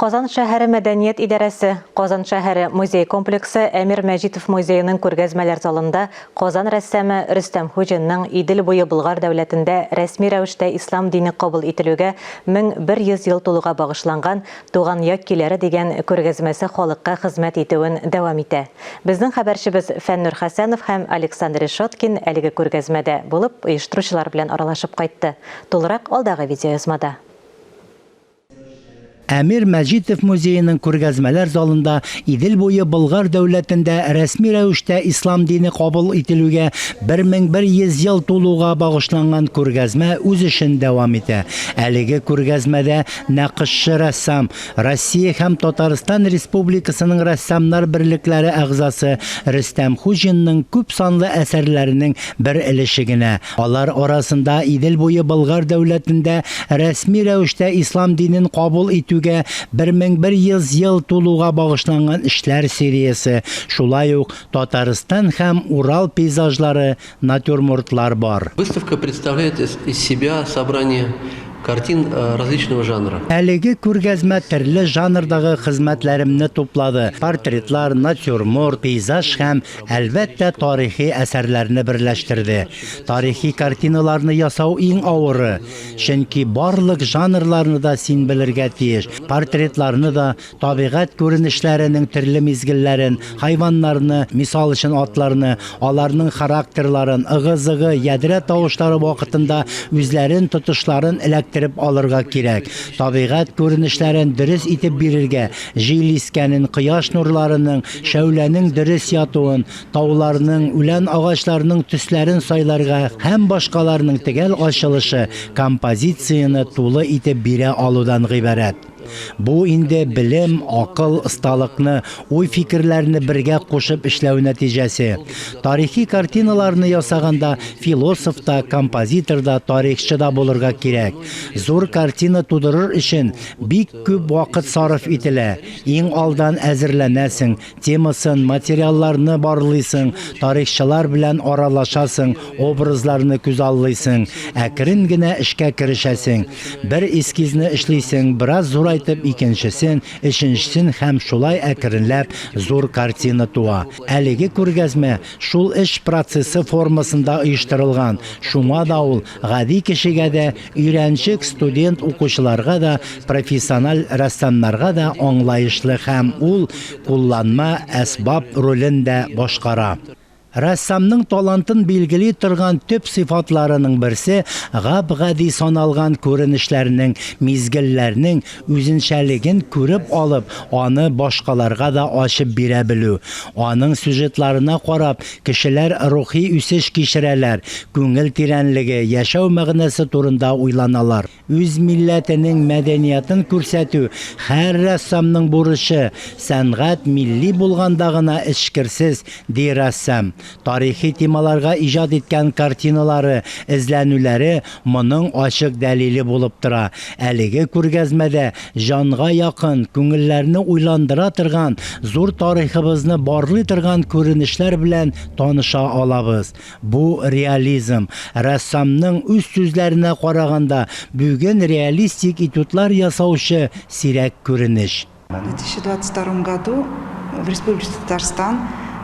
Казан шәһәре мәдәният идарәсе, Казан шәһәре музей комплексы Әмир Мәҗитов музееның күргәзмәләр залында Казан рәссамы Рөстәм Хуҗинның Идел буе Болгар дәүләтендә рәсми рәвештә ислам дине кабул ителүгә 1100 ел тулуга багышланган Туган як көйләре дигән күргәзмәсе халыкка хезмәт итүен дәвам итә. Безнең хәбәрчебез Фәннур Хәсәнов һәм Александр Решеткин әлеге күргәзмәдә булып, оештыручылар белән аралашып кайтты. Тулырак алдагы видеоязмада. Әмир Мәҗитов музееның күргәзмәләр залында Идел буе Болгар дәүләтендә рәсми рәвештә ислам дине кабул ителүгә 1100 ел тулуга багышланган күргәзмә үз эшен дәвам итә. Әлеге күргәзмәдә нәкышчы рәссам, Россия һәм Татарстан Республикасының рәссамнар берлекләре әгъзасы Рөстәм Хуҗинның күп санлы әсәрләренең бер өлеше генә. Алар арасында Идел буе Болгар дәүләтендә рәсми рәвештә ислам динен кабул итүгә 1100 ел тулуга багышланган эшләр сериясе, шулай ук Татарстан һәм Урал пейзажлары, натюрмортлар бар. Выставка представляет из себя собрание картин различного жанра. Әлеге күргәзмә төрле жанрдагы хезмәтләремне туплады, портретлар, натюрморт, пейзаж һәм Әлбәттә, тарихи әсәрләрне берләштерде. Тарихи картиналарны ясау иң авыры. Чөнки барлык жанрларны да син белергә тиеш, портретларны да, табигать күренешләренең төрле мизгелләрен, хайваннарны, мисал өчен атларны, аларның характерларын, ыгы-зыгы, ядрә тавышлары вакытында үзләрен тотышларын эләктереп алырга кирәк. Табигать күренешләрен дөрес итеп бирергә, җил искәнен, кояш нурларының, шәүләнең дөрес ятуын, тауларның, үлән-агачларның төсләрен сайларга һәм башкаларның төгәл ачылышы композицияне тулы итеп бирә алудан гыйбарәт. Бу инде белем, акыл, осталыкны, уй-фикерләрне бергә кушып эшләү нәтиҗәсе. Тарихи картиналарны ясаганда философ та, композитор да, тарихчы да булырга кирәк. Зур картина тудырыр өчен бик күп вакыт сарыф ителә. Иң алдан әзерләнәсең, темасын, материалларны барлыйсың, тарихчылар белән аралашасың, образларны күзаллыйсың, әкрен генә эшкә керешәсең. Бер эскизны эшлисең, бераз зурайтып икенчесен, өченчесен һәм шулай әкренләп зур картина туа. Әлеге күргәзмә шул эш процессы формасында оештырылган, шуңа да ул гади кешегә дә, Өйрәнчек студент укучыларга да, профессиональ рәссамнарга да аңлаешлы һәм ул кулланма әсбап ролен дә башкара. Рәссамның талантын билгели торган төп сыйфатларының берсе, гап-гади саналган күренешләрнең, мизгелләрнең үзенчәлеген күреп алып, аны башкаларга да ачып бирә белү. Аның сюжетларына карап, Кешеләр рухи үсеш кичерәләр, күңел тирәнлеге, яшәү мәгънәсе турында уйланалар. Үз милләтенең мәдәниятын күрсәтү, һәр рәссамның бурычы. Сәнгать милли булганда гына эчкерсез, ди рәссам. Тарихи темаларга иҗат иткән картиналары, эзләнүләре моның ачык дәлиле булып тора. Әлеге күргәзмәдә җанга якын, күңелләрне уйландыра торган, зур тарихыбызны барлый торган күренешләр белән таныша алабыз. Бу реализм. Рәссамның үз сүзләренә караганда, бүген реалистик этюдлар ясаучы сирәк күренеш. В 2022 году в Республике Татарстан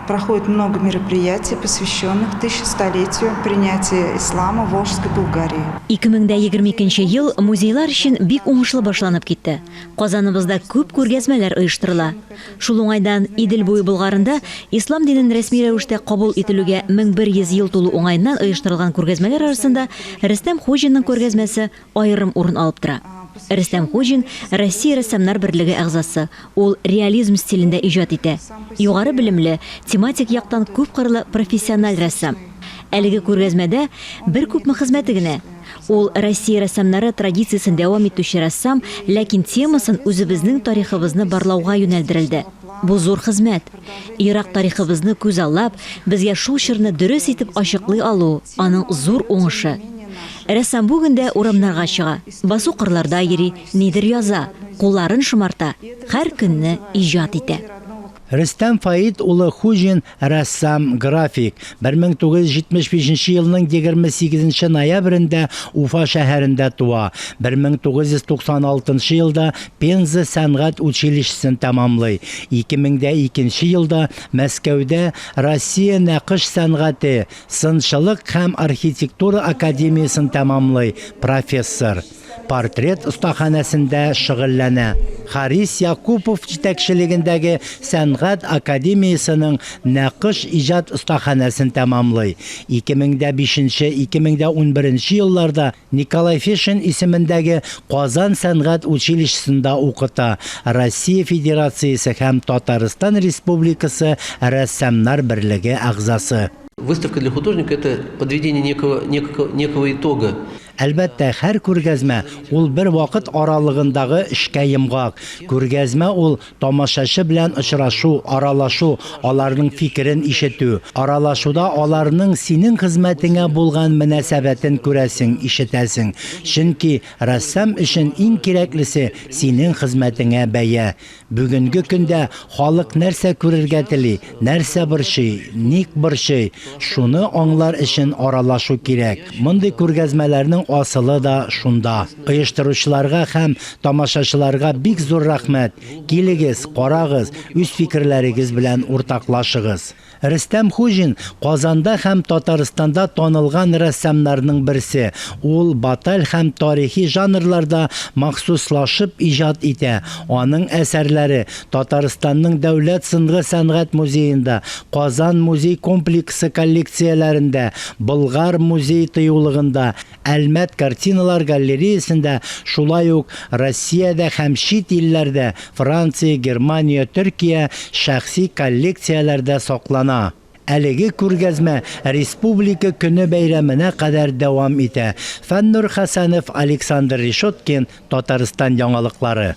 проходит много мероприятий, посвященных 1100-летию принятия ислама в Волжской Булгарии. 2022 ел музейлар өчен бик уңышлы башланып китте. Казаныбызда күп күргәзмәләр оештырыла. Шул уңайдан Идел буе Болгарында ислам динен рәсми рәвештә кабул ителүгә 1100 ел тулу уңаеннан оештырылган күргәзмәләр арасында Рөстәм Хуҗинның күргәзмәсе аерым урын алып тора. Рөстәм Хуҗин, Россия Рәссамнар берлеге әгъзасы. Ул реализм стилендә иҗат итә. Югары белемле, тематик яктан күпкырлы профессиональ рәссам. Әлеге күргәзмәдә бер күпме хезмәте генә. Ул Россия рәссамнары традициясен дәвам итүче рәссам, ләкин темасын үзебезнең тарихыбызны барлауга юнәлдерелде. Бу зур хезмәт. Ерак тарихыбызны күзаллап, безгә шул чорны дөрес итеп ачыклый алу, аның зур уңышы. Рәссам бүген дә урамнарга чыга, басу-кырларда йөри, нидер яза, кулларын шомарта, һәр көнне иҗат итә. Рөстәм Фаит улы Хуҗин, рәссам, график. 1975 елның 28 ноябрендә Уфа шәһәрендә туа. 1996 елда Пенза сәнгать училищесын тәмамлый. 2002 елда Мәскәүдә Россия нәкыш сәнгате, сынчылык һәм архитектура академиясен тәмамлый, профессор. Портрет остаханәсендә шөгыльләнә. Харис Якупов җитәкчелегендәге Сәнгать академиясенең Нәкыш иҗат остаханәсен тәмамлый. 2005-2011 елларда Николай Фешин исемендәге Казан сәнгать училищесында укыта, Россия Федерациясе һәм Татарстан Республикасы Рәссамнар берлеге әгъзасы. Выставка для художника, это подведение некого, некого, некого итога. Әлбәттә, һәр күргәзмә, ул бер вакыт аралыгындагы эшкә йомгак. Күргәзмә ул, тамашачы белән очрашу, аралашу, аларның фикерен ишетү. Аралашуда аларның синең хезмәтеңә булган мөнәсәбәтен күрәсең, ишетәсең. Чөнки рәссам өчен иң кирәклесе, синең хезмәтеңә бәя. Бүгенге көндә халык нәрсә күрергә тели, нәрсә борчый, ник борчый, шуны аңлар өчен аралашу кирәк. Мондый күргәзмәләрнең асылы да шунда. Оештыручыларга һәм тамашачыларга бик зур рәхмәт. Килегез, карагыз, үз фикерләрегез белән уртаклашыгыз. Рөстәм Хуҗин, Казанда һәм Татарстанда танылган рәссамнарның берсе. Ул баталь һәм тарихи жанрларда махсуслашып иҗат итә. Аның әсәрләре Татарстанның Дәүләт сынгы сәнгать музеенда, Казан музей комплексы коллекцияләрендә, Болгар музей-тыюлыгында, Әлмәт картиналар галлереясендә, шулай ук Россиядә һәм чит илләрдә, Франция, Германия, Төркия, шәхси коллекцияләрдә саклана. Әлеге күргәзмә Республика көне бәйрәменә кадәр дәвам итә. Фәннур Хәсәнов, Александр Решеткин, Татарстан яңалыклары.